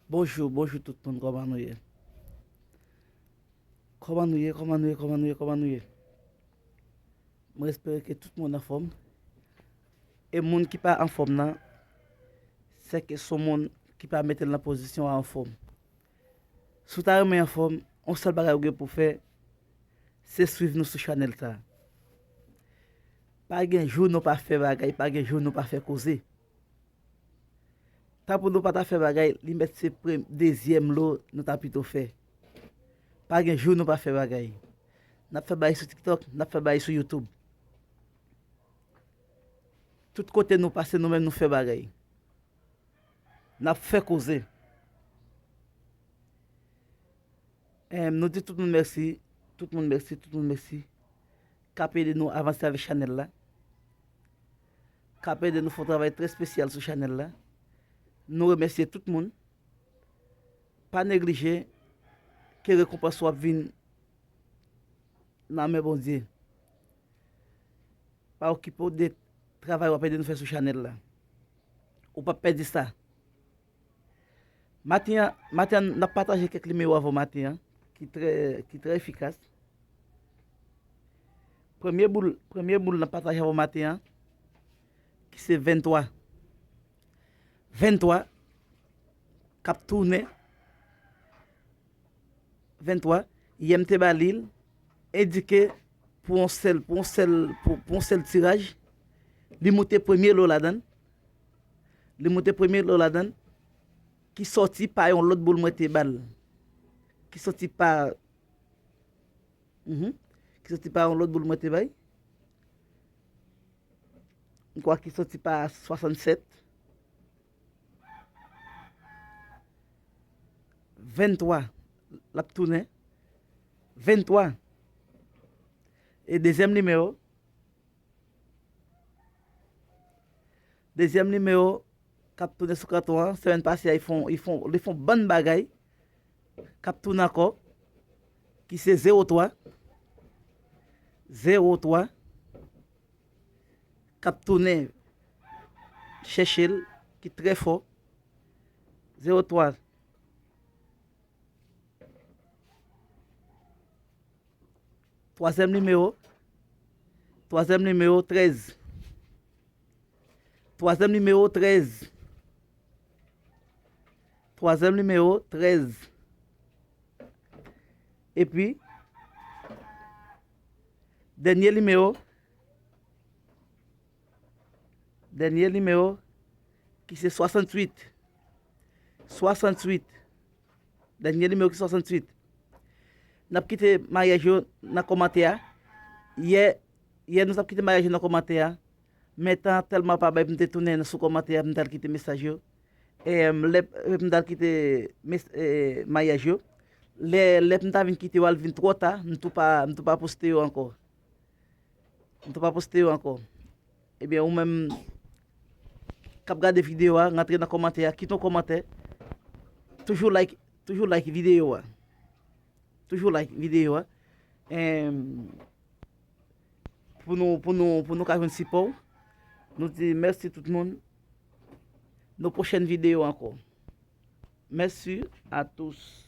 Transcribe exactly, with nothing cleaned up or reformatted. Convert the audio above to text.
Bonjou, bonjou tout moun, kòman nou ye? Kòman nou ye, kòman nou ye, kòman nou ye, kòman nou ye? Mwen espere ke tout moun anfòm. E moun ki pa anfòm nan, se ke se yon moun ki pa mete l nan pozisyon a anfòm. Si w ta renmen anfòm, yon sèl bagay ou gen pou fè, se swiv nou sou chanèl sa. Pa gen jou nou pa fè bagay, pa gen jou nou pa fè koze. Tanpri nou pa ta fè bagay, li mèt se prem-, dezyèm lo nou ta pito fè. Pa gen jou nou pa fè bagay. N ap fè bagay sou TikTok, n ap fè bagay sou YouTube. Tout kote nou pase, nou menm nou fè bagay. N ap fè koze. Em, nou di tout moun mèsi, tout moun mèsi, tout moun mèsi. K ap ede nou avanse avèk chanèl la. K ap ede nou fè yon travay trè espesyal sou chanèl la. Nou remèsye tout moun. Pa neglije ke rekonpans ou ap vin nan men Bondye. Pa okipe w de travay w ap ede nou fè sou chanèl la. Ou p ap pèdi sa. Maten an, maten an, n ap pataje kèk nimewo avè w maten an, ki trè, ki trè efikas. Premye boul, premye boul n ap pataje avè w maten an, ki se venntwa. Venntwa, k ap tounen. Venntwa, yè m te ba li l, endike pou yon sèl, pou yon sèl, pou, pou yon sèl tiraj, li moute premye lo ladan l. Li moute premye lo ladan l, ki sòti pa yon lòt boul mwen te ba l. Ki sòti pa, mhm, ki sòti pa yon lòt boul mwen te bay. M kwè ki sòti pa swasannsèt. Venntwa, l ap tounen. Venntwa. E dezyèm nimewo. Dezyèm nimewo k ap tounen sou kanton an, semèn pase a, li fon, li fon, li fon bann bagay k ap tounen ankò, ki se zewo twa, zewo twa, k ap tounen chèche l, ki trè fò, zewo twa. Twazyèm nimewo, twazyèm nimewo, trèz. Twazyèm nimewo, trèz. Twazyèm nimewo, trèz. Epi, dènye nimewo, dènye nimewo, ki se swasantuit. Swasantuit. Dènye nimewo ki swasantuit. N ap kite maryaj yo nan kòmantè a. Yè, yè nou t ap kite maryaj yo nan kòmantè a. Men tan tèlman pa bay pou m te tounen sou kòmantè a pou m t al kite mesaj yo. Em, lè, lè m t al kite mes-, e, maryaj yo. Lè, lè m ta vin kite yo al vin twò ta, m tou pa, m tou pa poste yo ankò. M tou pa poste yo ankò. Ebyen, ou menm k ap gade videyo a, rantre nan kòmantè a, kite yon kòmantè. Toujou like, toujou like videyo a. Toujou like videyo a. Em, pou nou, pou nou, pou nou ka jwenn sipò w. Nou di mèsi tout moun. Nou pwochèn videyo ankò. Merci à tous.